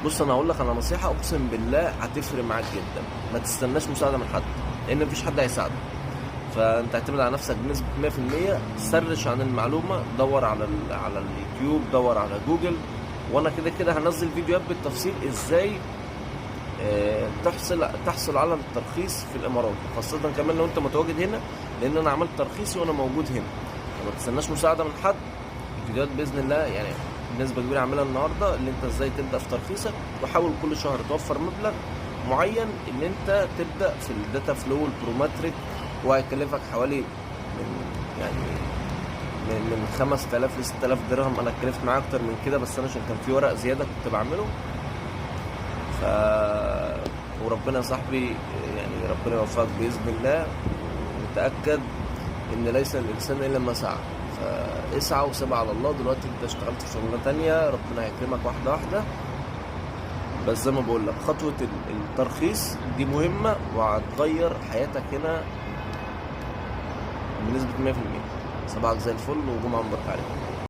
بص، انا هقول لك على نصيحة اقسم بالله هتفرق معاك جدا. ما تستناش مساعدة من حد، لان مفيش حد هيساعدك. فانت اعتمد على نفسك بنسبة 100%. search عن المعلومه، دور على اليوتيوب، دور على جوجل. وانا كده كده هنزل فيديوهات بالتفصيل ازاي تحصل على الترخيص في الامارات، خاصة كمان لو انت متواجد هنا، لان انا عملت ترخيصي وانا موجود هنا. فما تستناش مساعدة من حد. الفيديوهات باذن الله يعني بنسبة كبيرة اعملها النهارده، اللي انت ازاي تبدا في ترخيصك، وحاول كل شهر توفر مبلغ معين ان انت تبدا في ال data flow وال Prometric. وهيكلفك حوالي من يعني من 5000 ل 6000 درهم. انا اتكلفت معايا اكتر من كده، بس انا عشان كان في ورق زيادة كنت بعمله. وربنا يا صاحبي يعني ربنا يوفقك باذن الله، وتاكد ان ليس الانسان الا ما سعى. فاسعى وسيبها على الله. دلوقتي انت اشتغلت في شغلانة تانية، ربنا هيكرمك واحدة واحده. بس زي ما بقول لك، خطوة الترخيص دي مهمة وهتغير حياتك هنا بنسبة 100%. صباحك زي الفل وجمعه مباركة عليكم.